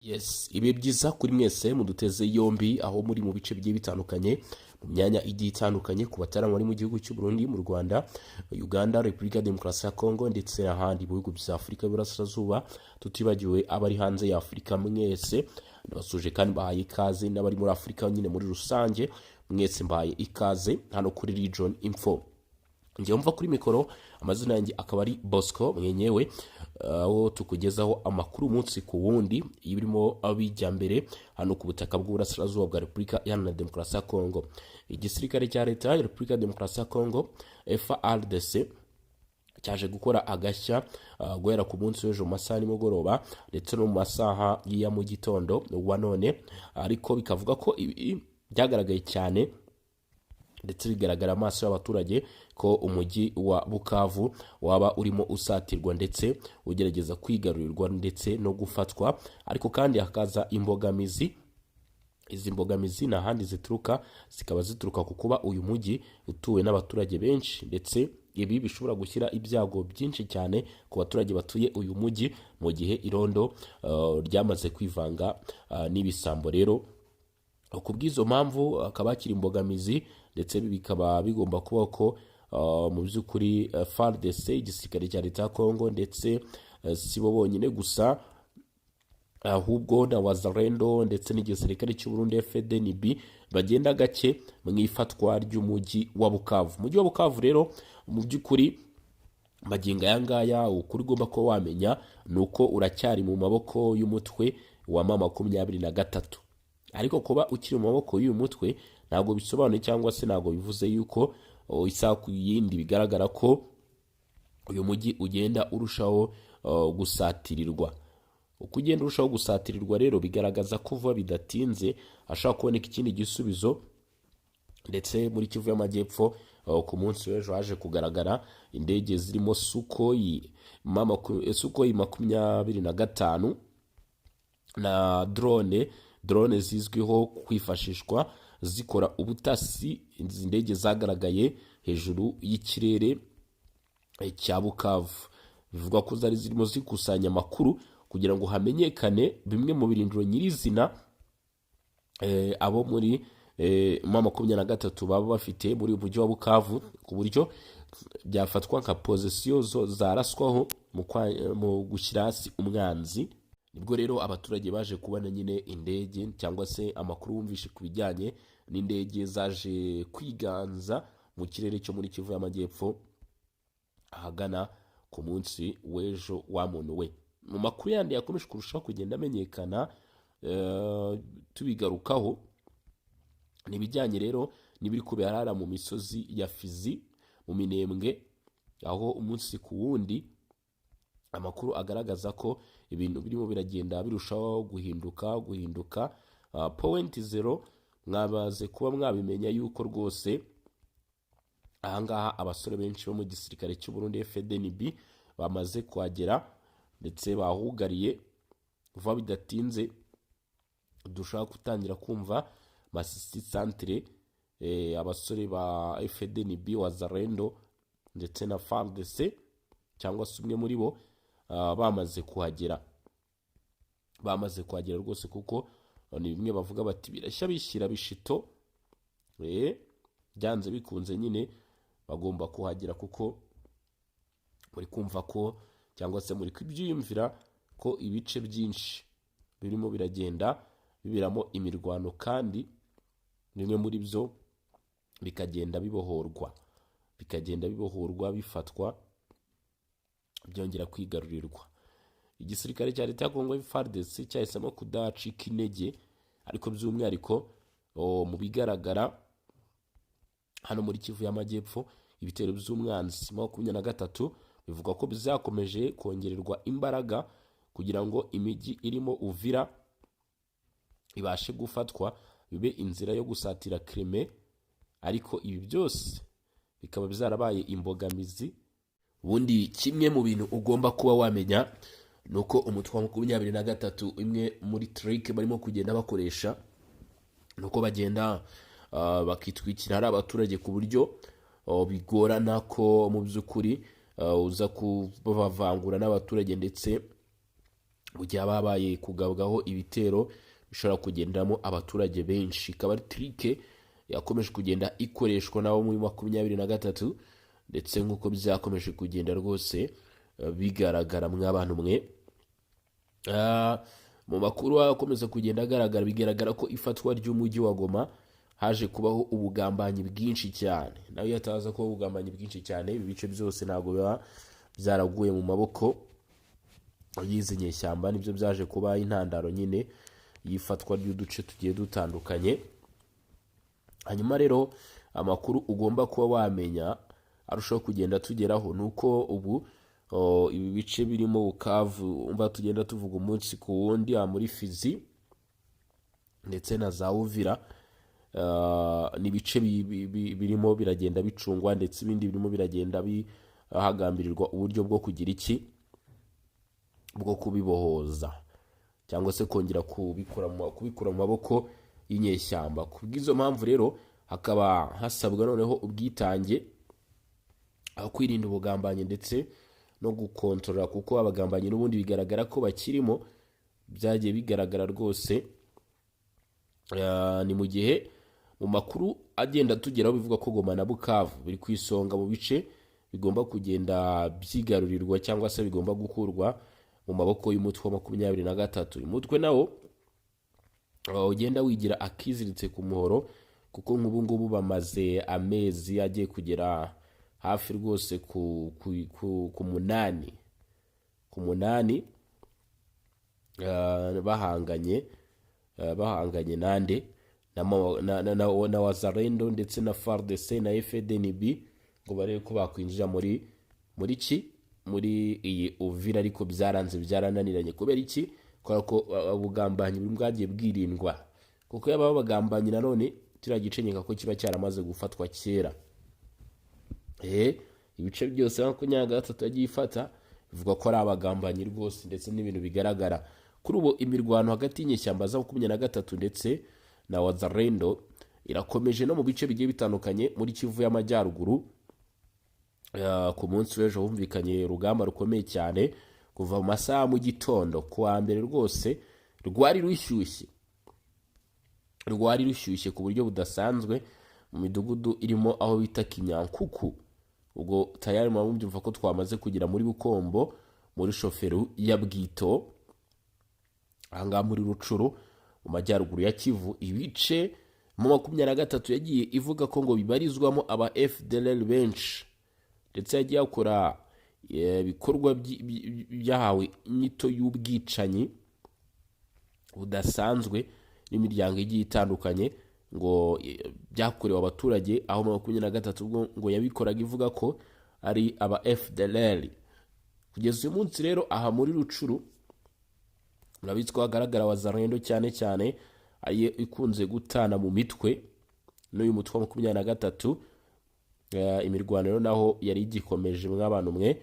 Yes, ibihe byiza kuri mwese muduteze yombi aho muri mu bice bigiye bitandukanye, mu myanya igiye itandukanye, ku bataramu bari mu gihugu cy'u Burundi, mu Rwanda, Uganda, Repubulika ya Demokarasi ya Kongo ndetse n'ahandi mu bihugu bya Afurika y'Iburasirazuba, tutibagiwe abari hanze ya Afurika. Mwese ndabasuje kandi mbahaye ikaze, n'abari muri Afurika nyine muri rusange, mwese mbahaye ikaze hano kuri Region Info. Njye mva kuri mikoro, amazina yanjye akaba ari Bosco mwenyewe, aho tukugezaho amakuru umunsi ku wundi ibirimo bijya mbere hano ku butaka bw'uburasirazuba bwa Repubulika Iharanira Demokarasi ya Kongo. Igisirikare cya Leta ya Repubulika ya Demokarasi ya Kongo, FARDC, cyaje gukora agashya guhera ku munsi w'ejo mu masaha nimugoroba ndetse no mu masaha ya mu gitondo wa none, ariko bikavuga ko ibi byagaragaye cyane ndetse bigaragara amaso y'abaturage ko umujyi wa Bukavu waba urimo usatirwa ndetse ugerageza kwigarurirwa ndetse no gufatwa, ariko kandi hakaza imbogamizi. Izi mbogamizi nta handi zituruka, zikaba zituruka ku kuba uyu mujyi utuwe n'abaturage benshi, ndetse ibi bishobora gushyira ibyago byinshi cyane ku baturage batuye uyu mujyi mu gihe irondo ryamaze kwivanga n'ibisambo. Rero ku bw'izo mpamvu hakaba hakiri imbogamizi, ndetse bikaba bigomba kuba ko mu by'ukuri FARDC, igisirikare cya Leta ya Kongo, ndetse si bo bonyine gusa, ahubwo na Wazalendo ndetse n'igisirikare cy'u Burundi FDNB bagenda gake mu ifatwa ry'umujyi wa Bukavu. Umujyi wa Bukavu rero mu by'ukuri magingo aya ngaya, ukuri ugomba kuba wamenya ni uko uracyari mu maboko y'umutwe wa M23. Ariko kuba ukiri mu maboko y'uyu mutwe ntabwo bisobanuye cyangwa se ntabwo bivuze yuko isaha ku yindi bigaragara ko uyu mujyi ugenda urushaho gusatirirwa. Uko ugenda urushaho gusatirirwa rero, bigaragaza ko vuba bidatinze hashobora kuboneka ikindi gisubizo. Ndetse muri Kivu y'Amajyepfo, ku munsi w'ejo haje kugaragara indege zirimo Sukhoi 25 na drone zizwiho kwifashishwa zikora ubutasi. Izi ndege zagaragaye hejuru y'ikirere cya Bukavu, bivugwa ko zari zirimo zikusanya amakuru kugira ngo hamenyekane bimwe mu birindiro nyirizina abo muri M23 baba bafite muri uyu mujyi wa Bukavu, ku buryo byafatwa nka position zo zaraswaho mu gushyira hasi umwanzi. Nibwo rero abaturage baje kubona nyine indege, cyangwa se amakuru bumvishe ku bijyanye n'indege zaje kwiganza mu kirere cyo muri Kivu y'Amajyepfo ahagana ku munsi w'ejo wa muntu we. Mu makuru yandi yakomeje kurushaho kugenda amenyekana, tubigarukaho, ni ibijyanye rero n'ibiri kubera hariya mu misozi ya Fizi, mu Minembwe, aho umunsi ku wundi amakuru agaragaza ko ibintu birimo biragenda birushaho guhinduka. Point zero mwabaze kuba mwabimenya yuko rwose ahangaha abasore benshi bo mu gisirikare cy'u Burundi FDNB bamaze kuhagera ndetse bahugariye. Vuba bidatinze dushobora gutangira kumva Masisi centre, abasore ba FDNB, Wazalendo ndetse na FARDC cyangwa se umwe muri bo bamaze kuhagera, bamaze kuhagera rwose, kuko ni bimwe bavuga bati birashya bishyira bishito. Byanze bikunze nyine bagomba kuhagera, kuko muri kumva ko cyangwa se muri kubyiyumvira ko ibice byinshi birimo biragenda biberamo imirwano, kandi bimwe muri byo bikagenda bibohorwa, bikagenda bibohorwa, bifatwa, byongera kwigarurirwa. Igisirikare cya Leta ya Kongo FARDC cyahisemo kudacika intege, ariko by'umwihariko mu bigaragara hano muri Kivu y'Amajyepfo, ibitero by'umwanzi 23 bivuga ko bizakomeje kongererwa imbaraga kugira ngo imijyi irimo Uvira ibashe gufatwa, bibe inzira yo gusatira Crimée. Ariko ibi byose bikaba byarabaye imbogamizi. Ubundi kimwe mu bintu ugomba kuba wamenya ni uko umutwe wa 23, imwe muri trick barimo kugenda bakoresha ni uko bagenda bakitwikira hari abaturage, ku buryo bigorana ko mu by'ukuri uza kubavangura n'abaturage, ndetse Mu gihe haba habaye kugabwaho ibitero bishobora kugendamo abaturage benshi, ikaba ari trick yakomeje kugenda ikoreshwa nabo muri 23, ndetse nk'uko byakomeje kugenda rwose bigaragara mw'abantu mwe. Mu makuru akomeza kugenda agaragara, bigaragara ko ifatwa ry'umujyi wa Goma haje kubaho ubugambanyi bwinshi cyane. Nawe iyo hataza kubaho ubugambanyi bwinshi cyane, ibi bice byose ntabwo biba byaraguye mu maboko y'izi nyeshyamba. Nibyo byaje kuba intandaro nyine y'ifatwa ry'uduce tugiye dutandukanye. Hanyuma rero amakuru ugomba kuba wamenya arushaho kugenda tugeraho ni uko ubu ibi bice birimo Bukavu, umva tugenda tuvuga umunsi ku wundi, aha muri Fizi ndetse na za Uvira, ni ibice birimo biragenda bicungwa, ndetse ibindi birimo biragenda hagambirirwa uburyo bwo kugira iki, bwo kubibohoza cyangwa se kongera kubikura mu maboko y'inyeshyamba. Ku bw'izo mpamvu rero hakaba hasabwa noneho ubwitange, aho kwirinda ubugambanyi ndetse no gukontorora, kuko abagambanyi n'ubundi bigaragara ko bakirimo, byagiye bigaragara rwose. Ni mu gihe mu makuru agenda tugeraho bivuga ko Goma na Bukavu biri ku isonga mu bice bigomba kugenda byigarurirwa cyangwa se bigomba gukurwa mu maboko y'umutwe wa 23. Uyu mutwe nawo ugenda wigira akiziritse ku muhoro, kuko nk'ubu ngubu bamaze amezi agiye kugera hafi rwose ku munani bahanganye nande? Na Wazalendo ndetse na FARDC na FDNB, ngo barebe ko bakwinjira muri ki, muri iyi Uvira, ariko byaranze, byarananiranye. Kubera iki? Kubera ko ubugambanyi bwagiye bwirindwa, kuko yaba abagambanyi nanone kiriya gice nkeka ko kiba cyaramaze gufatwa kera. Ibice byose 23 yagiye ifata bivuga ko ari abagambanyi rwose, ndetse n'ibintu bigaragara kuri ubu. Imirwano hagati y'inyeshyamba za 23 ndetse na Wazalendo irakomeje no mu bice bigiye bitandukanye muri Kivu y'Amajyaruguru. Ku munsi w'ejo humvikanye urugamba rukomeye cyane kuva mu masaha mu gitondo ku wa mbere. Rwose rwari rushyushye, rwari rushyushye ku buryo budasanzwe mu midugudu irimo aho bita Kinyankuku. Ubwo tayari muba mubyumva ko twamaze kugera muri Bukombo, muri chefferie ya Bwito, ahangaha muri Rutshuru, mu majyaruguru ya Kivu. Ibice mu 23 yagiye ivuga ko ngo bibarizwamo aba FDLR benshi, ndetse yagiye akora ibikorwa byahawe inyito y'ubwicanyi budasanzwe n'imiryango igiye itandukanye, ngo byakorewe abaturage, aho 23 ubwo ngo yabikoraga ivuga ko ari aba FDLR. Kugeza uyu munsi rero aha muri Rutshuru murabizi ko hagaragara Wazalendo cyane cyane, ariyo ikunze gutana mu mitwe n'uyu mutwe wa 23. Imirwano rero naho yari igikomeje mw'abantu mwe.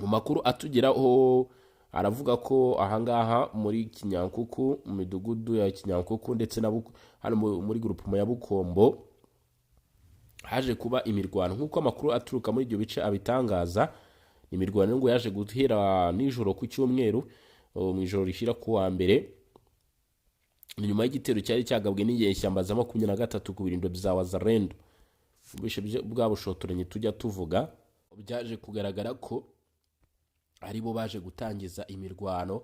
Mu makuru atugeraho aravuga ko ahangaha muri Kinyankuku, mu midugudu ya Kinyankuku ndetse na hano muri groupement ya Bukombo haje kuba imirwano. Nk'uko amakuru aturuka muri ibyo bice abitangaza, imirwano ngo yaje guhera nijoro ku cyumweru, mu ijoro rishyira ku wa mbere, ni nyuma y'igitero cyari cyagabwe n'inyeshyamba za 23 ku birindiro bya Wazalendo. Ubwishe bwa bushotoranyi tujya tuvuga, byaje kugaragara ko aribo baje gutangiza imirwano,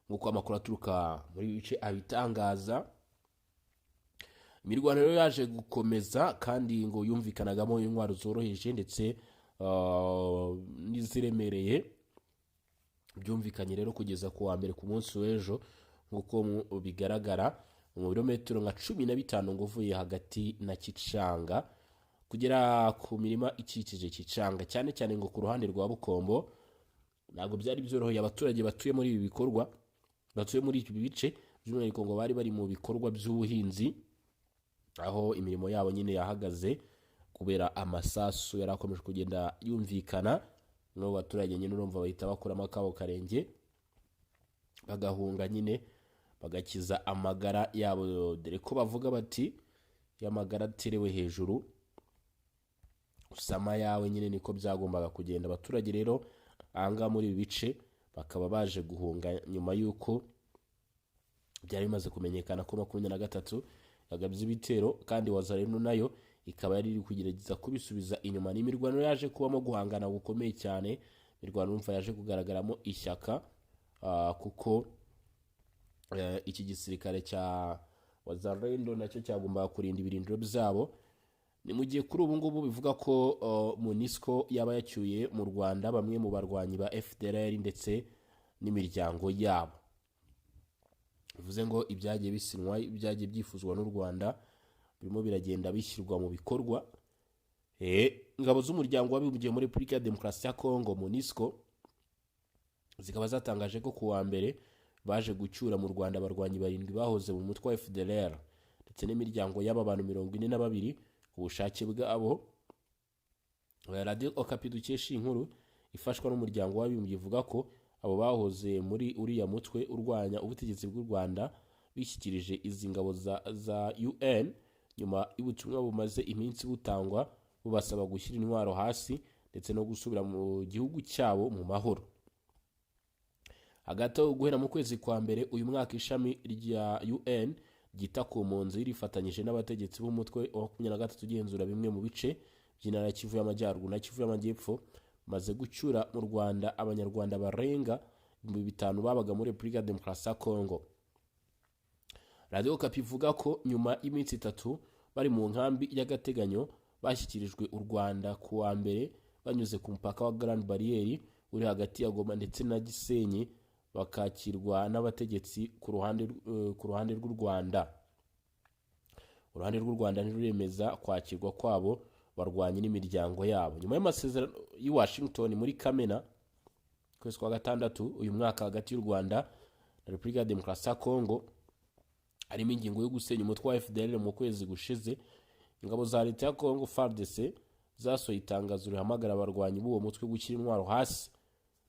nk'uko amakuru aturuka muri ibi bice abitangaza. Imirwano rero yaje gukomeza, kandi ngo yumvikanagamo intwaro zoroheje ndetse n'iziremereye. Byumvikanye rero kugeza ku wa mbere, ku munsi w'ejo, nk'uko bigaragara, mu birometero nka 15 ngo uvuye hagati na Kicanga kugera ku mirima ikikije Kicanga, cyane cyane ngo ku ruhande rwa Bukombo. Ntabwo byari byoroheye abaturage batuye muri ibi bikorwa, batuye muri ibi bice, by'umwihariko ngo bari bari mu bikorwa by'ubuhinzi, aho imirimo yabo nyine yahagaze kubera amasasu yari akomeje kugenda yumvikana. N'abo baturage nyine urumva bahita bakuramo akabo karenge, bagahunga nyine, bagakiza amagara yabo, dore ko bavuga bati iyo amagara aterewe hejuru usama yawe. Nyine niko byagombaga kugenda. Abaturage rero ahangaha muri ibi bice Bakaba baje guhunga nyuma y'uko byari bimaze kumenyekana ko 23 yagabye ibitero, kandi Wazalendo nayo ikaba yari iri kugerageza kubisubiza inyuma. Ni imirwano yaje kubamo guhangana gukomeye cyane, imirwano urumva yaje kugaragaramo ishyaka, kuko iki gisirikare cya Wazalendo nacyo cyagombaga kurinda ibirindiro byabo. Ni mu gihe kuri ubu ngubu bivuga ko MONUSCO yaba yacyuye mu Rwanda bamwe mu barwanyi ba FDLR ndetse n'imiryango yabo. Bivuze ngo ibyagiye bisinywa, ibyagiye byifuzwa n'u Rwanda birimo biragenda bishyirwa mu bikorwa. Ingabo z'Umuryango w'Abibumbye muri Repubulika ya Demokarasi ya Kongo, MONUSCO, zikaba zatangaje ko ku wa mbere baje gucyura mu Rwanda abarwanyi barindwi bahoze mu mutwe wa FDLR ndetse n'imiryango y'aba bantu 42 ku bushake bwabo. Radiyo Okapi dukesha iyi nkuru ifashwa n'Umuryango w'Abibumbye ivuga ko abo bahoze muri uriya mutwe urwanya ubutegetsi bw'u Rwanda bishyikirije izi ngabo za UN nyuma y'ubutumwa bumaze iminsi butangwa bubasaba gushyira intwaro hasi ndetse no gusubira mu gihugu cyabo mu mahoro. Hagati aho, guhera mu kwezi kwa mbere uyu mwaka, ishami rya UN ryita ku mpunzi rifatanyije n'abategetsi b'umutwe wa 23 ugenzura bimwe mu bice by'intara ya Kivu y'Amajyaruguru na Kivu y'Amajyepfo bamaze gucyura mu Rwanda Abanyarwanda barenga 5000 babaga muri Repubulika ya Demokarasi ya Kongo. Radiyo Okapi ivuga ko nyuma y'iminsi 3 bari mu nkambi y'agateganyo bashyikirijwe u Rwanda ku wa mbere banyuze ku mupaka wa Grande Barrière uri hagati ya Goma ndetse na Gisenyi, bakakirwa n'abategetsi ku ruhande rw'u Rwanda. Uruhande rw'u Rwanda ntiruremeza kwakirwa kwabo barwanye n'imiryango yabo. Nyuma y'amasezerano y'i Washington muri Kamena, kwezi kwa gatandatu uyu mwaka, hagati y'u Rwanda na Repubulika ya Demokarasi ya Kongo harimo ingingo yo gusenya umutwe wa FDLR, mu kwezi gushize ingabo za leta ya Kongo, FARDC, zasohoye itangazo rihamagara abarwanyi b'uwo mutwe gushyira intwaro hasi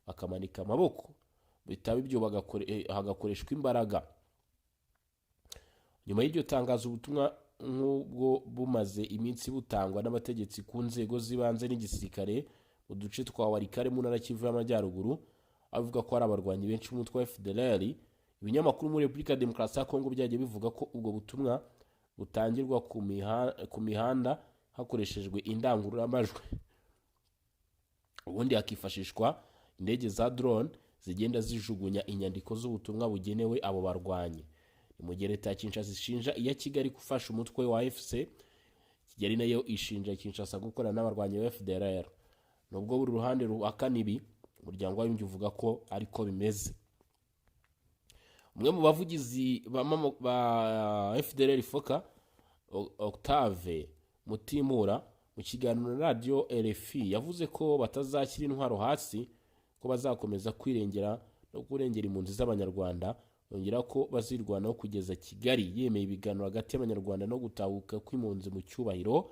bakamanika amaboko, bitaba ibyo hagakoreshwa imbaraga. Nyuma y'iryo tangazo, ubutumwa nk'ubwo bumaze iminsi butangwa n'abategetsi ku nzego z'ibanze n'igisirikare mu duce twa Walikale mu ntara Kivu y'Amajyaruguru, avuga ko hari abarwanyi benshi b'umutwe wa FDLR. Ibinyamakuru muri Repubulika ya Demokarasi ya Kongo byagiye bivuga ko ubwo butumwa butangirwa ku mihanda hakoreshejwe indangururamajwi, ubundi hakifashishwa indege za drone zigenda zijugunya inyandiko z'ubutumwa bugenewe abo barwanyi. Ni mu gihe leta ya Kinshasa ishinja iya Kigali gufasha umutwe wa AFC, Kigali nayo ishinja Kinshasa gukorana n'abarwanyi ba FDLR. Nubwo buri ruhande ruhakana ibi, Umuryango w'Abibumbye uvuga ko ariko bimeze. Umwe mu bavugizi ba FDLR Foka, Octave Mutimura, mu kiganiro na radiyo RFI yavuze ko batazashyira intwaro hasi, ko bazakomeza kwirengera no kurengera impunzi z'Abanyarwanda. Yongera ko bazirwanaho kugeza Kigali yemeye ibiganiro hagati y'Abanyarwanda no gutahuka kw'impunzi mu cyubahiro.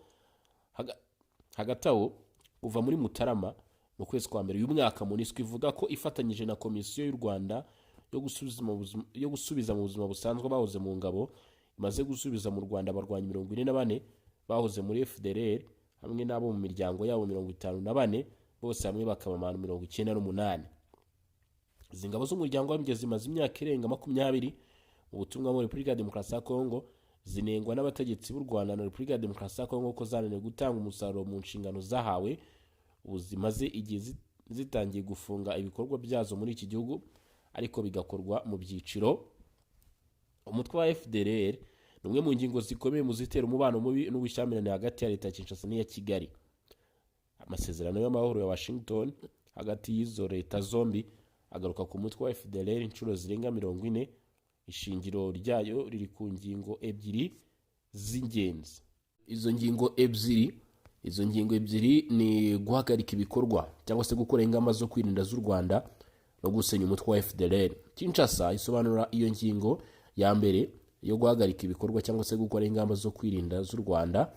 Hagati aho, kuva muri Mutarama mu kwezi kwa mbere uyu mwaka, MONUSCO ivuga ko ifatanyije na Komisiyo y'u Rwanda yo gusubiza mu buzima busanzwe abahoze mu ngabo, imaze gusubiza mu Rwanda abarwanyi 44 bahoze muri FDLR hamwe n'abo mu miryango yabo 54, bose hamwe bakaba abantu 98. Izi ngabo z'Umuryango w'Abibumbye zimaze imyaka irenga 20 mu butumwa muri Repubulika ya Demokarasi ya Kongo, zinengwa n'abategetsi b'u Rwanda na Repubulika ya Demokarasi ya Kongo ko zananiwe gutanga umusaruro mu nshingano zahawe. Ubu zimaze igihe zitangiye gufunga ibikorwa byazo muri iki gihugu, ariko bigakorwa mu byiciro. Umutwe wa FDLR ni umwe mu ngingo zikomeye mu zitera umubano mubi n'ubushyamirane hagati ya leta ya Kinshasa n'iya Kigali. Amasezerano y'amahoro ya Washington hagati y'izo leta zombi agaruka ku mutwe wa FDLR inshuro zirenga 40. Ishingiro ryayo riri ku ngingo ebyiri z'ingenzi. Izo ngingo ebyiri ni guhagarika ibikorwa cyangwa se gukora ingamba zo kwirinda z'u Rwanda no gusenya umutwe wa FDLR. Kinshasa isobanura iyo ngingo ya mbere yo guhagarika ibikorwa cyangwa se gukora ingamba zo kwirinda z'u Rwanda,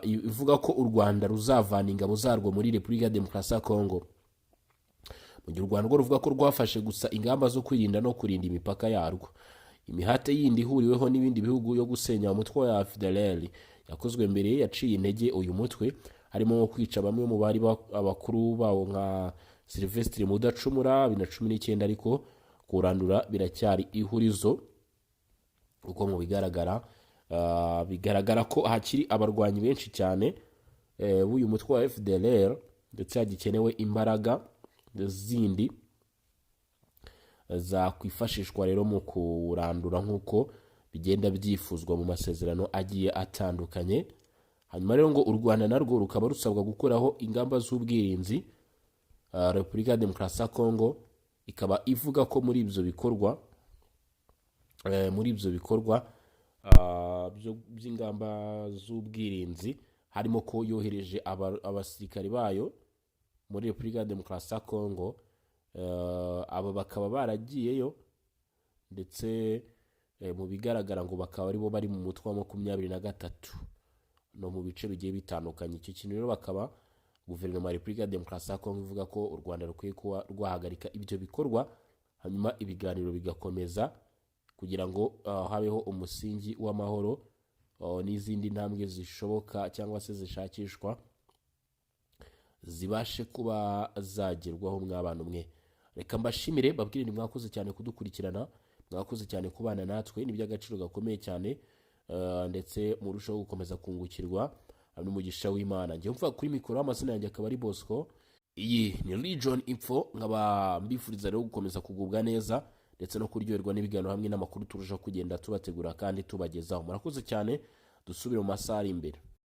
ivuga ko u Rwanda ruzavana ingabo zarwo muri Repubulika ya Demokarasi ya Kongo, mu gihe u Rwanda rwo ruvuga ko rwafashe gusa ingamba zo kwirinda no kurinda imipaka yarwo. Imihate yindi ihuriweho n'ibindi bihugu yo gusenya umutwe wa FDLR yakozwe mbere yaciye intege uyu mutwe, harimo nko kwica bamwe mu bari abakuru bawo nka Sylvestre Mudacumura 2019, ariko kurandura biracyari ihurizo, kuko mu bigaragara bigaragara ko hakiri abarwanyi benshi cyane b'uyu mutwe wa FDLR, ndetse hagikenewe imbaraga zindi zakwifashishwa rero mu kurandura nk'uko bigenda byifuzwa mu masezerano agiye atandukanye. Hanyuma rero ngo u Rwanda narwo rukaba rusabwa gukuraho ingamba z'ubwirinzi. Repubulika ya Demokarasi ya Kongo ikaba ivuga ko muri ibyo bikorwa by'ingamba z'ubwirinzi harimo ko yohereje abasirikari bayo muri Repubulika ya Demokarasi ya Kongo. Aba bakaba baragiyeyo, ndetse mu bigaragara ngo bakaba aribo bari mu mutwe wa 23 no mu bice bigiye bitandukanye. Icyo kintu rero bakaba guverinoma ya Repubulika ya Demokarasi ya Kongo ivuga ko u Rwanda rukwiye kuba rwahagarika ibyo bikorwa, hanyuma ibiganiro bigakomeza kugira ngo habeho umusingi w'amahoro n'izindi ntambwe zishoboka cyangwa se zishakishwa zibashe kuba zagerwaho. Mw'abantu mwe, reka mbashimire, babwire ni mwakoze cyane kudukurikirana, mwakoze cyane kubana natwe, ni iby'agaciro gakomeye cyane, ndetse murushaho gukomeza kungukirwa n'umugisha w'Imana. Njye mvuga kuri mikoro, amazina yanjye akaba ari Bosco, iyi ni Region Info, nkaba mbifuriza rero gukomeza kugubwa neza ndetse no kuryoherwa n'ibiganiro hamwe n'amakuru turushaho kugenda tubategura kandi tubagezaho. Murakoze cyane, dusubire mu masaha ari imbere.